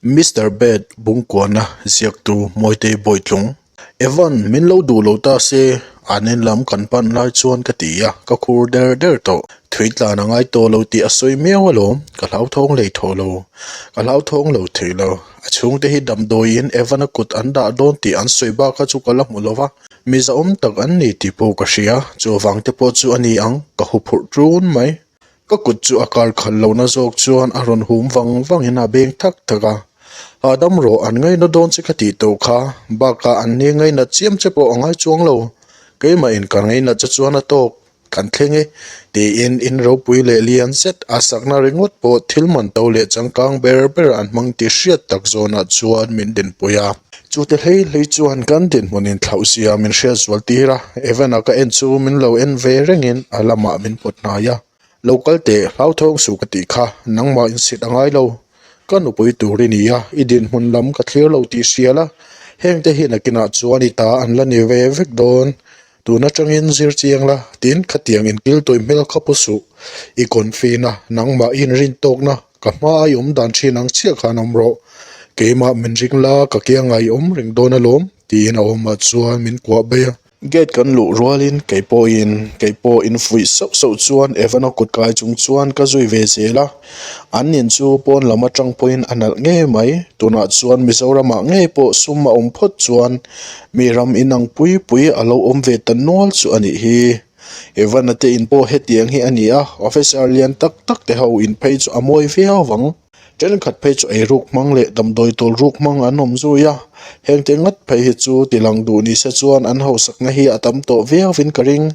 Mister Bed Bungkuana ziaktu Mawitei Bawitlung, Evan min lo duh lo ta se, an en lam kan pan lai chuan ka ti a, ka khur der der tawh. Thui tlan a ngai tawh lo tih a sawi miau alawm, ka hlauthawng lei thaw lo. Ka hlauthawng lo thei lo. A chhungte hi damdawiin Evan-a kut an dah dawn tih an sawi bak kha chu ka la hmu lo va, mi zahawm tak an ni tih pawh ka hria, chuvang te pawh chu a ni ang, ka huphurh ṭun mai. Ka kut chu a kar khalh lohna zawk chuan a rawn hum vang vangin a beng thak thak a. Hahdam rawh, an ngaina dawn che ka tih tawh kha, bakah an ni ngainat chiam che pawh a ngai chuang lo. Keimahin ka ngainat che chuan a tawk, kan thleng e, tiin in ropui leh lian zet a sakna ringawt pawh thil man to leh changkang ber ber an hmang tih hriat tak zawnah chuan min dinpui a. Chute hlei hlei chuan kan dinhmun inthlauh zia min hriat zual tir a, Evan-a ka en chu min lo en ve rengin a lamah min pawt hnai a. Lo kal teh, hlauthawng suh ka tih kha, nangmah insit a ngai lo. Ka nupui tur i ni a, i dinhmun lam ka thlir lo tih hria la, hengte hi nakinah chuan i ta an la ni ve vek dawn. Tun atangin zir chiang la, tin khatiang inkil tawih hmel kha pu suh. I confi-na, nangmah i inrin tawkna, ka hma a i awm dan thin ang chiah khan awm rawh. Keimah min ring la, ka kiangah i awm reng dawn alawm, tiin a awmah chuan min kuah bai a. Gate kan luh rualin kei pawhin kei pawh infuih sauh sauh chuan Evan-a kut kai chung chuan ka zui ve zel a. An in chu pawn lam atang pawhin a nalh ngei mai. Tunah chuan Mizoramah ngei pawh sum a awm phawt chuan mi ram inang pui pui a lo awm ve ta nual chu a nih hi. Evan-a te in pawh hetiang hi a ni a, officer lian tak tak te ho in phei chu a mawi viau vang. Thenkhat phei chu eiruk hmang leh damdawi tawl ruk hmang an awm zui a, hengte ngat phei hi chu tilang duh ni se chuan an hausakna hi a tam tawh viauin ka ring.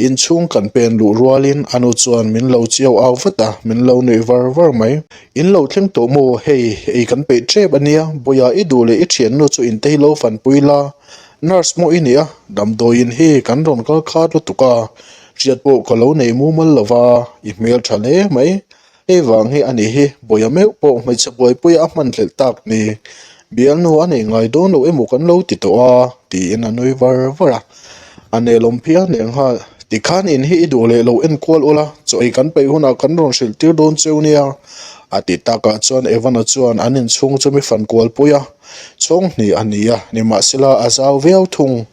Inchhung kan pen luh rualin a nu chuan min lo chiau au vat a, min lo nuih var var mai. In lo thleng tawh maw? Hei, ei kan peih tep a nia, Bawia i duh leh i thiannu chu inte hi lo fanpui la, nurse maw i nia, damdawiin hi kan rawn kal khat lutuk a, hriat pawh ka lo nei mumal lo va, i hmel tha hle mai. Hei vang hi a ni hi, Bawia meuh pawh hmeichhe buaipuia a hman hlelh tak ni. Bialnu a nei ngai dawn lo emaw kan lo ti tawh a, tiin a nui var var a. A nelawm phian leh nghal. Tikhan in hi i duh leh lo enkual ula, chaw ei kan peih hunah kan rawn hrilh tir dawn cheu nia. A ti takah chuan Evan-a chuan an inchhung chu mi fan kual pui a. Chhawng hnih a ni a, nimahsela a zau viau thung.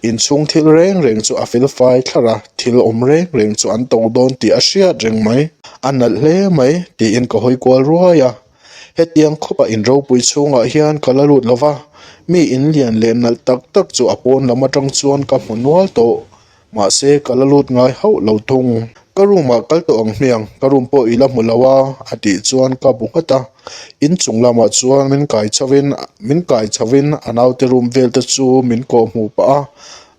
Inchhung thil reng reng chu a fel fai thlarh a, thil awm reng reng chu an to dawn tih a hriat reng mai. A nalh hle mai, tiin ka hawi kual ruai a. Hetiang khawpa in ropui chhungah hian ka la lut lo va, mi in lian leh nalh tak tak chu a pawn lam atang chuan ka hmu nual tawh. Mahse, ka la lut ngai hauh lo thung. Ka room ah kal tawh ang hmiang, ka room pawh i la hmu lo a, a tih chuan ka bu nghat a. In chung lamah chuan min kai chho in min kai chho in a naute room vel te chu min kawh hmuh pah a.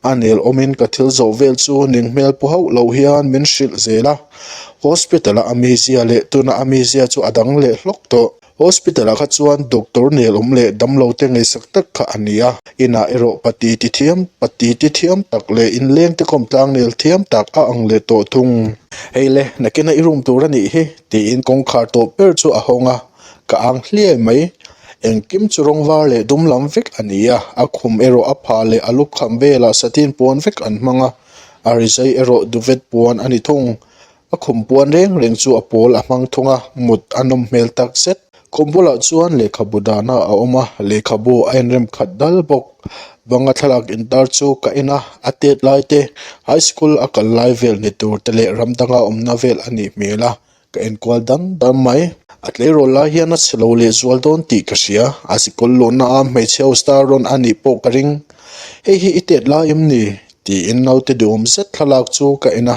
A nel awmin ka thil zawh vel chu ning hmel pu hauh lo hian min hrilh zel a. Hospital a a mizia leh tuna a mizia chu a dang leh hlawk tawh. Hospital ah kha chuan doctor nel awm leh damlo te ngaihsak tak kha a ni a, inah erawh pati ti thiam pati ti thiam tak leh inleng te kawm tlang nel thiam tak a ang leh tawh thung. Hei le, nakina i room tur a nih hi, tiin kawngkhar tawp ber chu a hawng a, ka ang hliai mai. Engkim chu rawng var leh dum lam vek a ni a, a khum erawh a phah leh a lukham velah satin puan vek an hmang a, a rizai erawh duvet puan a ni thung. A khum puan reng reng chu a pawl a hmang thung a, mut a nawm hmel tak zet. Khum bulah chuan lehkhabu dahna a awm a, lehkhabu a inrem khat dal bawk. Banga thlalak intar chu ka en a, a tet lai te, high school a kal lai vel ni tur te leh ram danga awmna vel a nih hmel a, ka enkual dang dang mai. A tleirawl lai hian a chhe lo leh zual dawn tih ka hria, a sikul luhna a hmeichhe ho star rawn a nih pawh ka ring. Hei hi i tet lai em ni? tiin naute duhawm zet thlalak chu ka en a.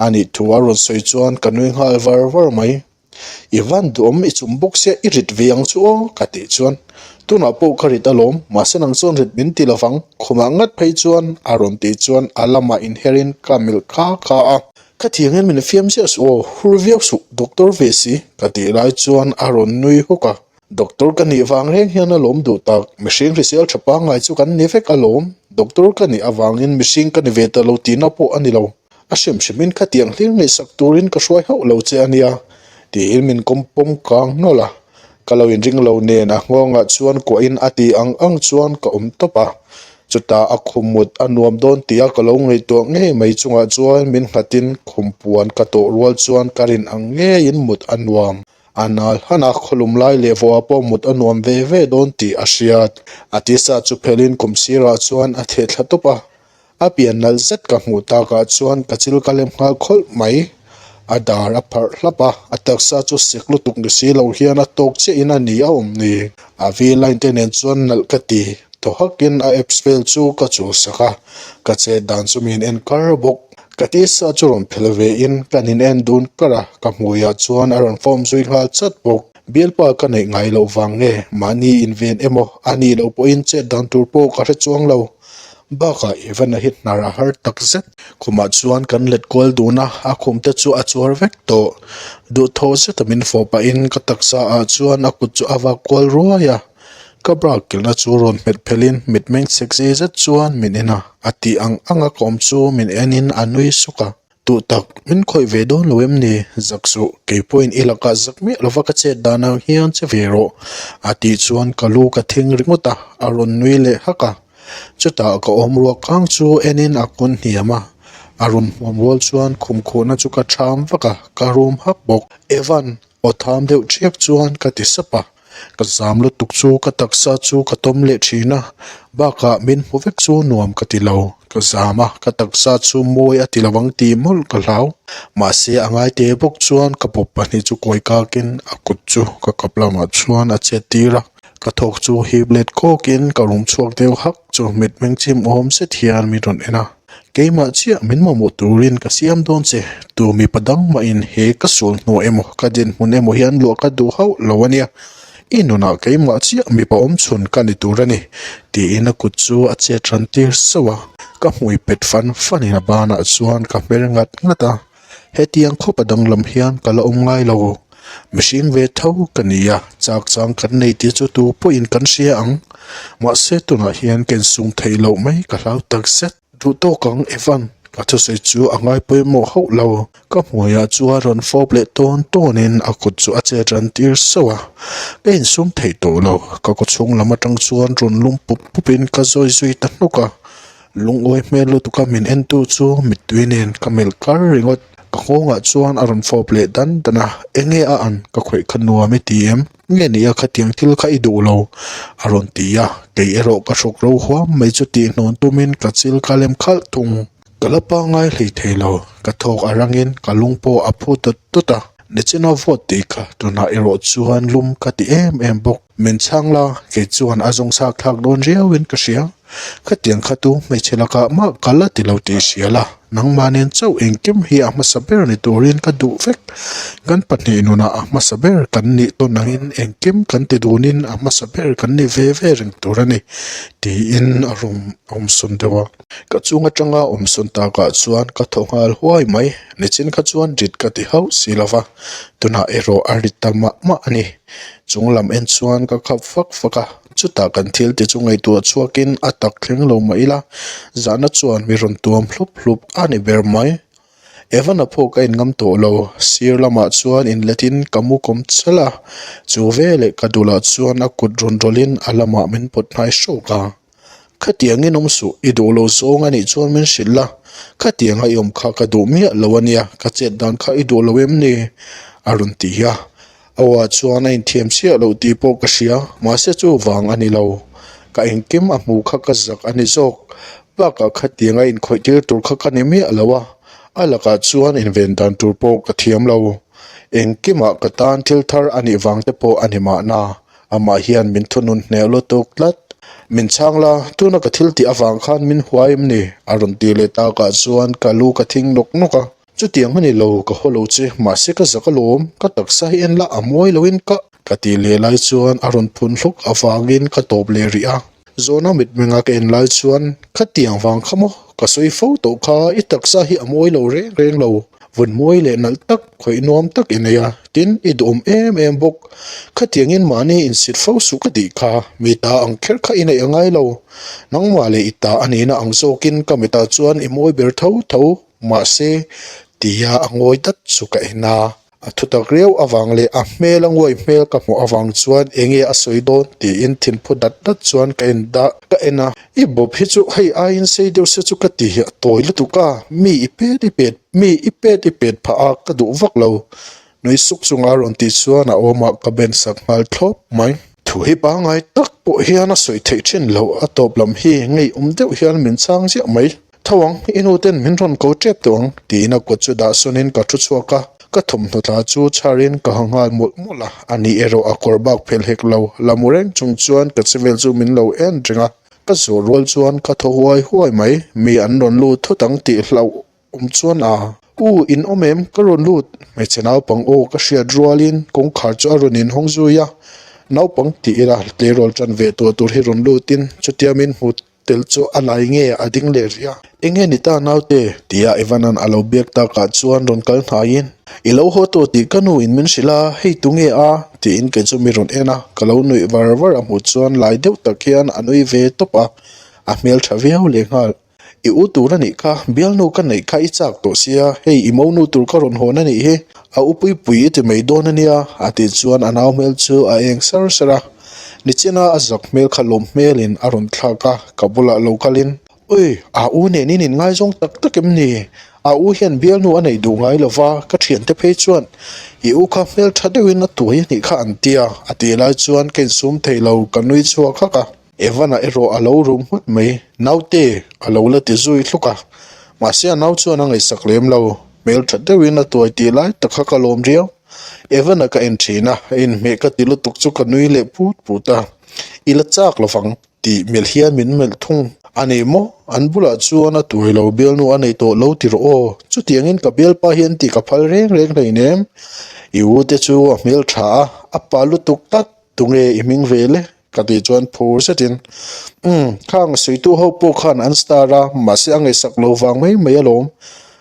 A nih thu a rawn sawi chuan ka nui nghal var var mai. I van duhawm i chum bawk sia i rit ve ang chu aw ka tih chuan tunah pawh ka rit alawm mahse nang chuan rit min ti lovang khumah ngat phei chuan a rawn tih chuan a lamah inherin ka melh kha kha a. Ka thiangin min fiam ziah suh aw hur viau suh doctor ve si ka tih lai chuan a rawn nui huk a. Doctor ka nih vang reng hian alawm duh tak, mihring hrisel tha pangngai chu kan ni vek alawm, doctor ka nih avangin mihring ka ni ve ta lo tihna pawh a ni lo. A hrim hrimin khatiang hlir ngaihsak turin ka hruai hauh lo che a nia, tiin min kawm pawm kang nawlh a. Ka lo inring lo nen a nghawngah chuan kuahin a ti ang ang chuan ka awm tawp a. Chutah a khum mut a nuam dawn tia ka lo ngaihtuah ngei mai chungah chuan min nghatin khum puan ka tawh rual chuan ka rin ang ngeiin mut a nuam. A nal han a, khawlum lai leh vawhah pawh mut a nuam ve ve dawn tih a hriat. A tisa chu phelhin kum sirah chuan a theh thla tawp a. A pian nalh zet ka hmuh takah chuan ka chil ka lem nghal khawlh mai. A dar a pharh hlap a, a taksa chu sek lutuk ni si lo hian a tawk chiahin a ni a awm ni. A V-line te nen chuan nalh ka ti. Thaw hakin a abs vel chu ka chul sak a, ka chet dan chu min en kar bawk. Ka tisa chu rawn phel ve in kan in en dun kar a, ka hmuiah chuan a rawn form zui nghal chat bawk. Bialpa ka neih ngai loh vang nge mahni inven emaw a nih loh pawhin chet dan tur pawh ka hre chuang lo. Bakah Evan-a hi hnar a har tak zet. Khumah chuan kan let kual dun a, a khum te chu a chuar vek tawh. Duhthawh zeta min fawh pahin ka taksa ah chuan a kut chu a vak kual ruai a. Ka bra kilhna chu rawn hmet phelhin mitmeng chhek zei zet chuan min en a, a tih ang ang a kawm chu min enin a nui suk a. Duh tak, min khawih ve dawn lo em ni? Zak suh, kei pawhin i lakah zak miah lova ka chet dan ang hian che ve rawh, a tih chuan ka lu ka thing ringawt a, a rawn nui leh hak a. Chutah ka awm ruak kang chu enin a kun hniam a, a rawn hmuam rual chuan khum khuhna chu ka ṭham vak a, ka rum hak bawk. Evan, aw tham deuh ṭhiak chuan ka ti sap a. Ka zam lutuk chu ka taksa chu ka tawm leh thin a, bakah min hmu vek chu nuam ka ti lo. Ka zam a, ka taksa chu mawi a ti lo ang tih mawlh ka hlau. Mahse a ngai te bawk chuan ka bawp pahnih chu kawi kakin a kut chu ka kap lamah chuan a chet tir a. Ka thawk chu hip let kawkin ka rum chhuak deuh hak chu mitmeng chim awm zet hian min rawn en a. Keimah chiah min mamawh turin ka siam dawn che, tu mipa dang mahin he ka sul hnuah emaw ka dinhmun emaw hian luah ka duh hauh lo a nia, i nunah keimah chiah mipa awm chhun ka ni tur a ni, tiin a kut chu a chet ran tir sauh a, ka hmui pet fan fanin a banah chuan ka hmer ngat ngat a, hetiang khawp a danglam hian ka la awm ngai lo, mihring ve tho ka ni a, chak chang kan nei tih chu tu pawhin kan hria ang, mahse tunah hian ka insum theih loh mai ka hlau takzet. Duh tawk ang Evan, ka thusawi chu a ngai pawimawh hauh lo, ka hmuaiah chuan rawn fawp leh tawn tawnin a kut chu a chet ran tir sauh a, ka insum thei tawh lo, ka kawchhung lam atang chuan rawn lum pup pupin ka zawi zui ta hnuk a, lungawi hmel lutuka min entu chu mittui nen ka melh kar ringawt, ka nghawngah chuan a rawn fawp leh dan dan a, enge a an ka khawih kha nuam i ti em? Nge nia khatiang thil kha i duh lo? A rawn ti a, kei erawh ka hruk ro huam mai chu tih hnawn tumin ka chil ka lem khalh thung. Ka la pangngai hlei thei lo, ka thawk a rangin ka lung pawh a phu tut tut a, nichina vote tih kha tunah erawh chuan lum ka ti em em bawk. Min chhang la, kei chuan a zawng chhak thlak dawn riauin ka hria. Khatiang kha tu hmeichhe lakah mah ka la ti lo tih hria la, nangmah nen chauh engkim hi a hmasa ber ni turin ka duh vek. Kan pahnih nunah a hmasa ber kan nih tawn angin engkim kan ti dunin a hmasa ber kan ni ve ve reng tur a ni, tiin a rawn awmsawn deuh a. Ka chung atanga awmsawn takah chuan ka thaw nghal huai mai, nichin kha chuan rit ka ti hauh si lo va, tunah erawh a rit ta mah mah a ni. Chung lam en chuan ka khap fak fak a. Chutah kan thil te chu ngaihtuah chhuakin a tak thleng lo mah ila, zahna chuan mi rawn tuam hlup hlup a ni ber mai. Evan-a pawh ka inngam tawh lo, sir lamah chuan inletin ka mu kawm chal a, chu veleh ka dulah chuan a kut rawn rawlhin a lamah min pawt hnai hrawk a. Khatiangin awm suh, i duh lo zawng a nih chuan min hrilh la, khatianga i awm kha ka duh miah lo a nia, ka chet dan kha i duh lo em ni? a rawn ti a. Aw ah chuan a inthiam chiah loh tih pawh ka hria, mahse chu vang a ni lo. Ka engkim a hmuh kha ka zak a ni zawk. Bakah khatianga inkhawih tir tur kha ka ni miah lo a, a lakah chuan inven dan tur pawh ka thiam lo. Engkimah ka tan thil thar a nih vang te pawh a ni mahna, amah hian min thunun hneh lutuk tlat. Min chhang la, tuna ka thil tih avang khan min huai em ni? a rawn ti leh takah chuan ka lu ka thing nawk nawk a. Chutiang a ni lo, ka haw lo che, mahse ka zak alawm, ka taksa hi en la a mawi loin ka. Ka tih leh lai chuan a rawn phun hluk avangin ka tawp leh rih a. Zawhna mitmenga ka en lai chuan, Khatiang vang kha maw, ka sawi fo tawh kha, i taksa hi a mawi lo reng reng lo, vun mawi leh nalh tak, khawih nuam tak i nei a, tin i duhawm em em bawk. Khatiangin mahni insit fo suh ka tih kha, mi ta ang kher kha i neih a ngai lo. Nangmah leh i ta a nihna ang zawkin ka mitah chuan i mawi ber tho tho. Mahse, tia a ngawi dat chu ka en a, a thutak riau avang leh a hmel a nguai hmel ka hmuh avang chuan enge a sawi dawn tiin thinphu dat dat chuan ka en dah ka en a. I bawp hi chu hei aiin sei deuh se chu ka ti hi a tawi lutuk a, mi i pet i pet mi i pet i pet phah a ka duh vak lo. Nui suk chunga a rawn tih chuan a awmah ka ben sak nghal thlawp mai. Thu hi pangngai tak pawh hian a sawi theih thin loh, a tawp lam hi ngeiawm deuh hian min chang ziah mai. Tho ang, i nu ten min rawn ko tep tawh ang, tiin a kut chu dah sawnin ka thu chhuak a, ka thawmhnaw tla chu chharin ka ha nghal mawlh mawlh a, ani erawh a kawr bak phelh hek lo, la mu reng chung chuan ka che vel chu min lo en reng a, ka zawh rual chuan ka thaw huai huai mai, mi an rawn lut thut ang tih hlauh awm chuan a, U, in awm em? Ka rawn lut, hmeichhe naupang aw ka hriat rualin kawngkhar chu a rawn inhawng zui a, naupang tih ila tleirawl tan ve tawh tur hi rawn lutin chutia min hmu Tel chu a lai nge a ding leh rih a, Enge ni ta naute? tia Evan-a'n a lo biak takah chuan rawn kal hnaiin, I lo haw tawh tih ka nu in min hrilh a, hei tu nge a? tiin kei chu mi rawn en a, ka lo nuih var var a hmuh chuan lai deuh tak hian a nui ve tawp a, a hmeltha viau lehnghal. I u tur a nih kha, bialnu ka neih kha i chak tawh sia, hei i monu tur ka rawn hawn a nih hi, a u puipui i ti mai dawn a nia, a tih chuan a nau hmel chu a eng sar sar a. Nichina a zak hmel kha lawm hmelin a rawn thlak a, ka bulah lo kalin, Ui, a u nen in inngaizawng tak tak em ni? A u hian bialnu a neih duh ngai lo va, ka thiante phei chuan i u kha hmel tha deuhin a tuai a nih kha an ti a, a tih lai chuan ka insum thei lo, ka nui chhuak hak a. Evan-a erawh a lo rum nghut mai, Naute, a lo la ti zui hluk a, mahse a nau chuan a ngaihsak lem lo, hmel tha deuhin a tuai tih lai tak kha ka lawm riau. Evan-a ka en thin a, a inhmeh ka ti lutuk chu ka nui leh put put a, I la chak lovang tih melh hian min melh thung. A ni maw? An bulah chuan a tuai lo bialnu a nei tawh lo ti rawh aw, chutiangin ka bialpa hian tih ka phal reng reng hleinem. I u te chu a hmel tha a, a pa lutuk tlat, tunge i hming ve le? Ka tih chuan phur zetin, Umm, khang suitu ho pawh khan an star a, mahse a ngaihsak lo vang mai mai alawm.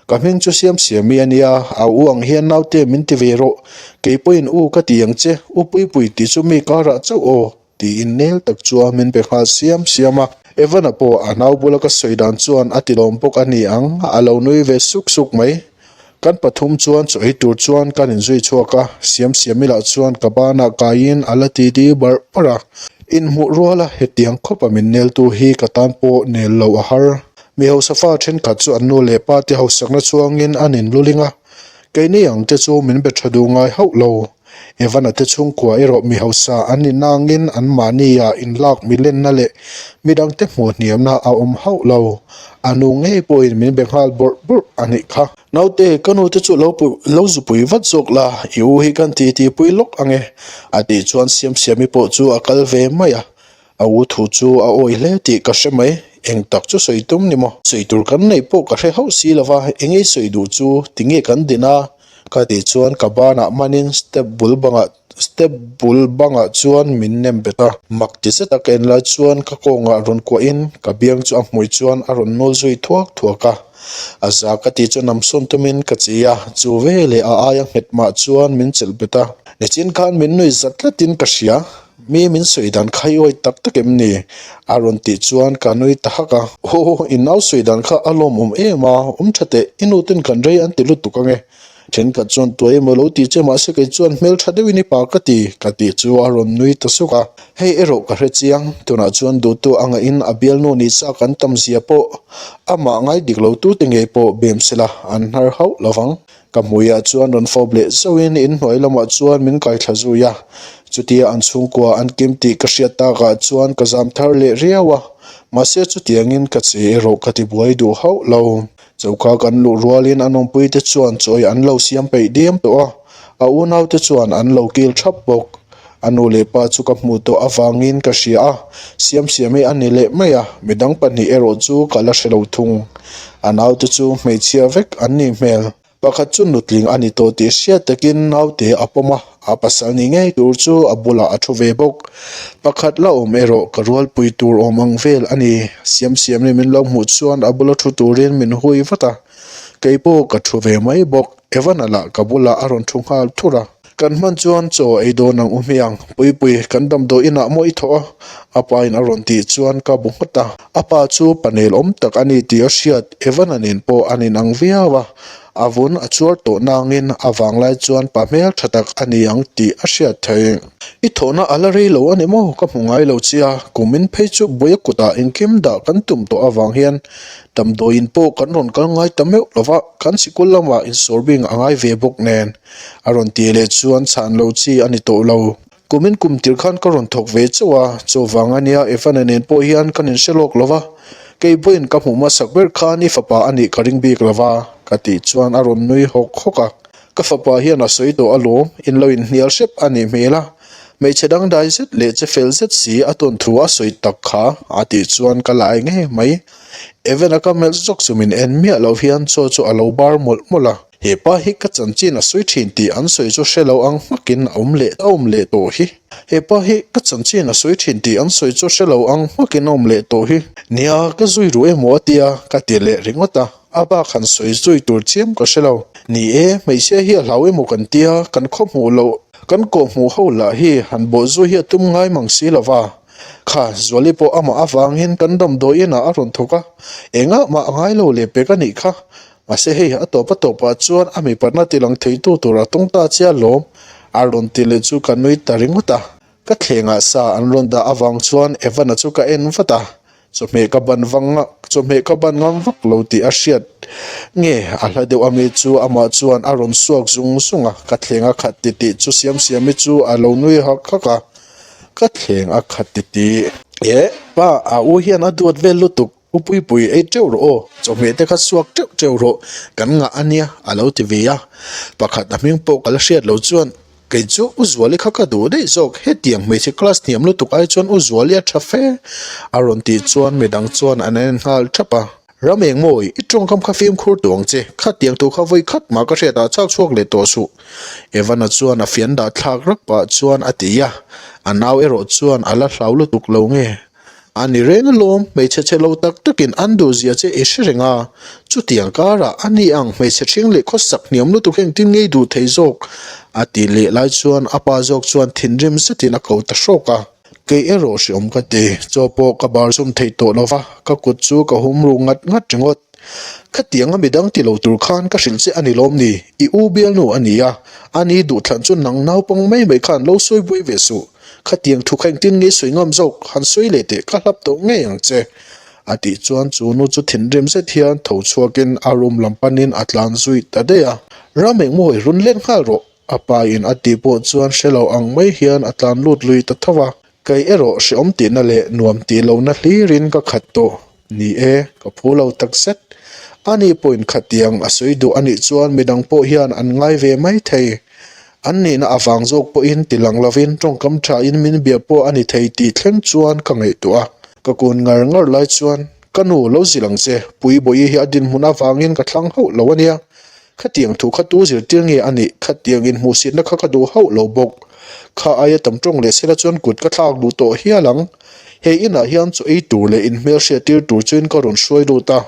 Ka hming chu siam siami a nia, a u ang hian naute min ti ve rawh. Kei pawhin u ka ti ang che, u Puipui tih chu mi karah chauh aw, tiin nel tak chuan min be nghal siam siam a. Evan-a pawh a nau bula ka sawi dan chuan a ti lawm bawk a ni ang, a lo nui ve suk suk mai. Kan pathum chuan chaw ei tur chuan kan inzui chhuak a, siam siam ilah chuan ka banah kaiin a la ti dî barh barh a. Inhmuh ruala hetiang khawpa min neltu hi ka tan pawh nel loh a har. Mi hausa fa thenkhat chu an nu leh pa te hausakna chuangin an inluling a, keini ang te chu min be tha duh ngai hauh lo. Evan-a te chhungkua erawh mi hausa an ni nangin anmahnia inlak milenna leh midangte hmuh hniamna a awm hauh lo. A nu ngei pawhin min be nghal bawrh bawrh a nih kha. Naute, ka nute chu lo lo zupui vat zawk la, i u hi kan titipui lawk ang e, a tih chuan Siamsiami pawh chu a kal ve mai a. A u thu chu a awi hle tih ka hre mai, eng tak chu sawi tum ni maw? Sawi tur kan neih pawh ka hre hauh si lo va, eng ei sawi duh chu tinge kan din a? Ka tih chuan ka banah manin step bul bangah step bul bangah chuan min nem bet a. Mak ti zet a ka en lai chuan ka kawngah rawn kuahin ka biang chu a hmui chuan a rawn nul zui thuak thuak a. A za ka tih chu namsawn tumin ka chi a, chu veleh a aia nghet mah chuan min chelh bet a. Nichin khan min nuih zat tlatin ka hria. Mi min sawi dan kha i awih tak tak em ni? A rawn tih chuan ka nui ta hak a. Aw, i nau sawi dan kha a lawmawm em a, awm tha teh, i nu ten kan rei an ti lutuk ang e. Thenkhat chuan tuai emaw lo ti che mahse kei chuan hmel tha deuhin i pa ka ti, ka tih chu a rawn nui ta suk a. Hei erawh ka hre chiang, tunah chuan duhtu a ngahin a bialnu ni chak an tam zia pawh amah ngai dik lo tute ngei pawh bem sela an hnar hauh lovang. Ka hmuiah chuan rawn fawp leh zauhin inhnuai lamah chuan min kaithla zui a, chutia an chhungkua an kim tih ka hriat takah chuan ka zam thar leh riau a, mahse chutiangin ka che erawh ka ti buai duh hauh lo. Choka kan luh rualin a nawmpuite chuan chawi an lo siam peih diam tawh a, a unaute chuan an lo kil thap bawk. A nu leh pa chu ka hmuh tawh avangin ka hria a, siam siam hi a ni leh mai a, midang pahnih erawh chu ka la hre lo thung. A naute chu hmeichhia vek an nih hmel. Pakhat chu nutling a ni tawh tih hriat takin naute a pawm a, a pasal ni ngei tur chu a bulah a thu ve bawk. Pakhat la awm erawh ka rualpui tur awm ang vel a ni. Siam siam hi min lo hmuh chuan a bula thu turin min hui vat a, kei pawh ka thu ve mai bawk. Evan-a lah ka bulah a rawn thu nghal thur a. Kan hman chuan chaw ei dawn ang u hmiang, Puipui, kan damdawi inah maw i thawh a? A pa in a rawn tih chuan ka bu nghat a. A pa chu panel awm tak a ni tih a hriat, Evan-a nen pawh an inang viau a. A vun a chuar tawh nangin a vanglai chuan pa hmel tha tak a ni ang tih a hriat theih. I thawhna a la rei lo a ni maw? Ka hmu ngai lo che a, kumin phei chu buaia kutah engkim dah kan tum tawh avang hian damdawiin pawh kan rawn kal ngai ta meuh lo va, kan sikul lamah insawrbing a ngai ve bawk nen a rawn tih leh chuan chhan lo chi a ni tawh lo. Kumin kum tir khan ka rawn thawk ve chauh a, chuvang a nia Evan-a nen pawh hian kan inhre lawk lo va, kei pawhin ka hmuh hmasak ber khan i fapa a nih ka ring bik lo va, ka tih chuan a rawn nui hawk hawk a. Ka fapa hian a sawi tawh alawm, in lo inhnial hrep a nih hmel a, hmeichhe dangdai zet leh che fel zet si a tawn thu a sawi tak kha a tih chuan ka la ai ngei mai. Evan-a ka melh zawk chu min en miah loh hian chaw chu a lo bar mawlh mawlh a. He pa hi ka chanchin a sawi thin tih an sawi chu hre lo ang hmakin a awm leh a awm leh tawh hi. He pa hi ka chanchin a sawi thin tih an sawi chu hre lo ang hmakin a awm leh tawh hi. Nia, ka zui ru emaw a tia, ka ti leh ringawt a, a bak han sawi zui tur chiam ka hre lo. Ni e, hmeichhia hi a hlau emaw kan tia, kan khaw hmuh loh, kan kawh hmuh ho lah hi han bawh zui hi a tum ngai mang si lo va. Kha, Zuali pawh amah avangin kan damdawi inah a rawn thawk a, engah mah a ngai lo leh pek a nih kha. Mahse hei a tawp a tawpah chuan a mipatna ti lang theitu tur a tung ta che alawm, a rawn ti leh chu ka nui ta ringawt a. Ka thlengah sa an rawn dah avang chuan Evan-a chu ka en vat a, chawhmeh ka ban vang a, chawhmeh ka ban ngam vak lo tih a hriat nge a hla deuh ami chu amah chuan a rawn suak zung zung a, ka thleng a khat titih chu Siamsiami chu a lo nui hak hak a, ka thleng a khat titih. Eh, pa, a u hian a duat vel lutuk. U Puipui ei teuh rawh aw, chawhmeh te kha suak teuh teuh rawh, kan ngah a nia a lo ti ve a. Pakhat a hming pawh ka la hriat loh chuan kei chu U Zuali kha ka duh daih zawk, hetiang hmeichhe class hniam lutuk ai chuan U Zuali a tha fe a rawn tih chuan midang chuan an en nghal thap a. Ram engmawi, i tawngkam kha fimkhur tawh ang che, khatiang tur kha vawi khat mah ka hriat ah chak chhuak leh tawh suh. Evan-a chuan a fian dah thlak rak pah chuan a ti a, a nau erawh chuan a la hlau lutuk lo nge. A ni reng alawm, hmeichhe chhe lo tak takin an duh zia che i hre reng a, chutiang karah a ni ang hmeichhe ṭhing leh khawsak hniam lutuk engtin ngei duh thei zawk? a ti leh lai chuan a pa zawk chuan thinrim zetin a ko ta hrawk a. Kei erawh hreawm ka ti, chaw pawh ka bar zum thei tawh lo va, ka kut chu ka hum ru ngat ngat ringawt. Khatianga midang ti lo tur khan ka hrilh che a ni lawm ni? I u bialnu a ni a, ani duhthlan chu nang naupang mai mai khan lo sawi buai ve suh. Khatiang thu kha engtin nge sawi ngam zawk, han sawi leh teh ka hlap tawh ngei ang che. A tih chuan chu nu chu thinrim zet hian tho chhuakin a room lam panin a tlan zui ta daih a. Ram engmaw i run let nghal rawh, a pa in a tih pawh chuan hre lo ang mai hian a tlan lut lui ta tho a. Kei erawh hreawm tihna leh nuam tih lohna hlirin ka khat tawh. Ni e, ka phu lo takzet. Ani pawhin khatiang a sawi duh anih chuan midang pawh hian an ngai ve mai thei. An nihna avang zawk pawhin ti lang lovin tawngkam thain min bia pawh a ni thei tih thleng chuan ka ngaihtuah a. Ka kun ngar ngar lai chuan, Ka nu, lo zil ang che, Puibawi hi a dinhmun avangin ka thlang hauh lo a nia. Khatiang thu kha tu zirtir nge a nih? Khatiang inhmuhsitna kha ka duh hauh lo bawk. Kha aia tam tawng leh sela chuan kut ka thlak duh tawh hial ang. He inah hian chaw ei tur leh inhmelhriat tir tur chuin ka rawn hruai lut a.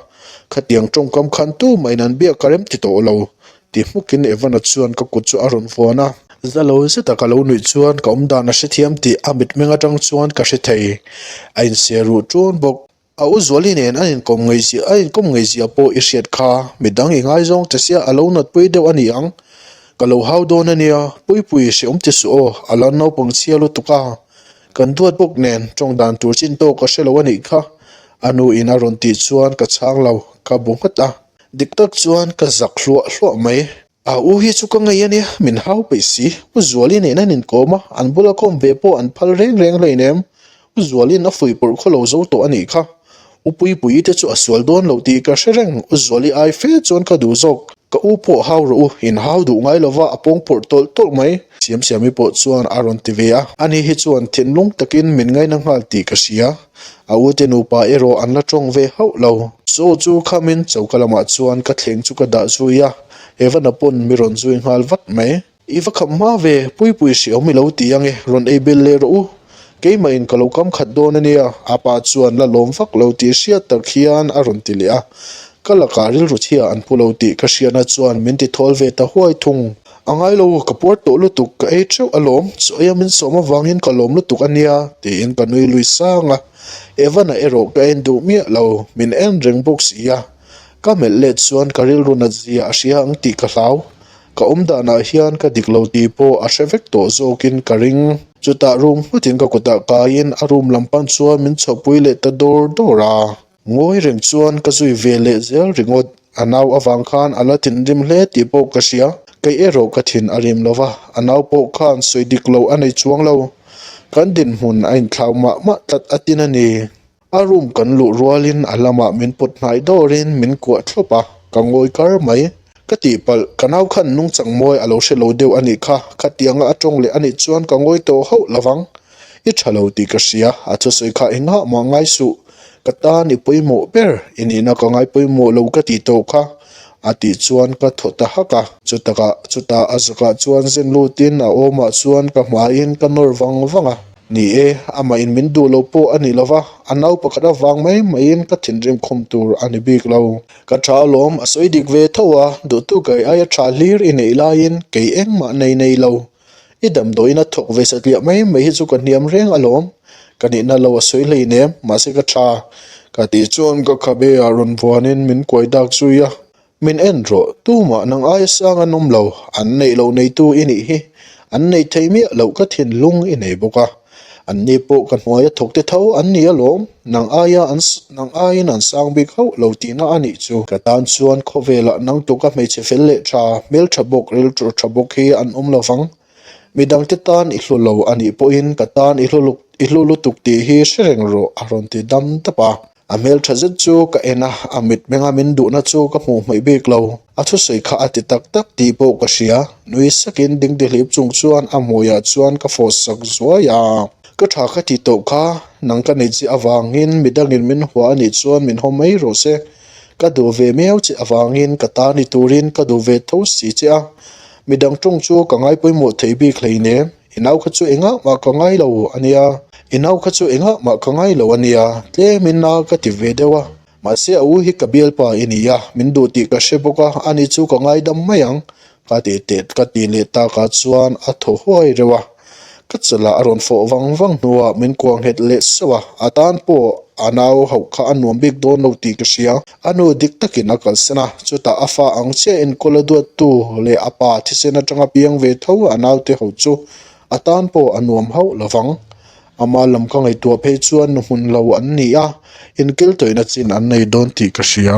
Khatiang tawngkam khan tu mahin an biak ka rem ti tawh lo. Ti hmukin Evan-a chuan ka kut chu a rawn vuan a. Za lo zeta ka lo nuih chuan ka awmdan a hrethiam tih a mitmeng atang chuan ka hre thei. A insiah ruh ṭun bawk. A u Zuali nen an inkawm ngaihzia a inkawm ngaihzia pawh i hriat kha. Midang i ngaizawng ta sia a lo natpui deuh a ni ang. Ka lo hau dawn a nia, Puipui hreawm ti suh aw, a la naupang chhia lutuk a. Kan duat bawk nen tawng dan tur chin tawk ka hre lo a nih kha. A nu in a rawn tih chuan ka chhang lo, ka bu nghat a. Dik tak chuan ka zak hluah hluah mai. A u hi chu ka ngei a nia, min hau peih si. U Zuali nen an inkawm a, an bula kawm ve pawh an phal reng reng hleinem. U Zuali'n a fuihpawrh khaw lo zo tawh a nih kha. U Puipuii te chu a sual dawn lo tih ka hre reng, U Zuali ai fe chuan ka duh zawk. Ka u pawh hau rawh u, in hau duh ngai lova a pawngpawrh tawlh tawlh mai. Siamsiami pawh chuan a rawn ti ve a. Ani hi chuan thinlung takin min ngaina nghal tih ka hria. A u te nupa erawh an la tawng ve hauh lo. Chaw chu khamin choka lamah chuan ka thleng chu ka dah zui a. Evan-a pawn mi rawn zui nghal vat mai. I va kham hma ve, Puipui hriawm i lo ti ange, rawn ei bel leh rawh u. Keimah-in ka lo kam khat dawn a nia, a pa chuan la lawm vak lo tih hriat tak hian a rawn ti leh a. Ka lakah rilru chhia an pu lo tih ka hriatna chuan min ti thawl ve ta huai thung. A ngai lo, ka puar tawh lutuk, ka ei theuh alawm, chaw eia min sawm avangin ka lawm lutuk a nia, tiin ka nui lui sang a. Evan-a erawh ka en duh miah lo, min en reng bawk si a. Ka melh let chuan ka rilru nat zia a hria ang tih ka hlau. Ka awm danah hian ka dik lo tih pawh a hre vek tawh zawkin ka ring. Chutah room nghutin ka kutah kaiin a room lam pan chuan min chhohpui leh ta dawr dawr a. Ngawi reng chuan ka zui ve leh zel ringawt. A nau avang khan a la thinrim hle tih pawh ka hria. Kei erawh ka thin a rim lo va, a nau pawh khan sawi dik lo a nei chuang lo. Kan dinhmun a inthlau mah mah tlat a tin a ni. A room kan luh rualin a lamah min pawt hnai dawrin min kuah thlawp a, ka ngawi kar mai. Ka tihpalh, ka nau khan nungchang mawi a lo hre lo deuh a nih kha, khatianga a tawng leh a nih chuan ka ngawi tawh hauh lo vang. I tha lo tih ka hria, a thusawi kha engah mah ngai suh. Ka tan i pawimawh ber, i nihna ka ngai pawimawh lo ka tih tawh kha, a tih chuan ka thaw ta hak a. Chutakah, chutah a zakah chuan zen lutin a awmah chuan ka hmaiin ka nawr vang vang a. Ni e, amah in min duh lo pawh a ni lo va, a nau pakhat avang mai maiin ka thinrim khawm tur a ni bik lo. Ka tha alawm, a sawi dik ve tho a, duhtu kei aia tha hlir i neih laiin kei engmah nei nei lo. I damdawiin a thawk ve satliah mai mai hi chu ka hniam reng alawm. Ka nihna lo a sawi hleinem, mahse ka tha. Ka tih chuan ka khabe ah rawn vuanin min kuai dak zui a. Min en rawh, tumah nang aia sang an awm lo, an neih loh neitu i nih hi. An neih theih miah loh ka thinlung i nei bawk a. An ni pawh ka hnuaia thawk te tho an ni alawm, nang aia an nang aiin an sang bik hauh lo tihna a nih chu. Ka tan chuan khawvelah nang tuka hmeichhe fel leh tha, hmeltha bawk, rilru tha bawk hi an awm lo vang. Midangte tan i hlu lo a nih pawhin ka tan i hlu i hlu lutuk tih hi hre reng rawh a rawn ti dam dap a. A hmeltha zet chu ka en a, a mitmenga min duhna chu ka hmuh hmaih bik lo. A thusawi kha a ti tak tak tih pawh ka hria. Nui sakin dingdihlip chung chuan a hmuiah chuan ka fawh sak zuai a. Ka tha ka ti tawh kha, nang ka nei che avangin midangin min hua a nih chuan min haw mai rawh se. Ka duh ve miau che avangin ka ta ni turin ka duh ve tho si che a. Midang tawng chu ka ngai pawimawh thei bik hleinem. I nau kha chu engah mah ka ngai lo a nia. I nau kha chu engah mah ka ngai lo a nia, tlemin a ka ti ve deuh a. Mahse a u hi ka bialpa i ni a, min duh tih ka hre bawk a, ani chu ka ngaidam mai ang, ka ti teh ka ti leh takah chuan a thaw huai reuh a. Ka chalah a rawn fawh vang vang hnuah min kuah nghet leh sauh a, a tan pawh a nau hauh kha a nuam bik dawn lo tih ka hria. A nu dik takin a kalsan a, chutah a fa ang chiah enkawl a duattu leh a pa thisen atanga piang ve tho a naute ho chu a tan pawh a nuam hauh lo vang. Ama lam ka ngaihtuah phei chuan nu hmun lo an ni a, inkiltawihna chin an nei dawn tih ka hria.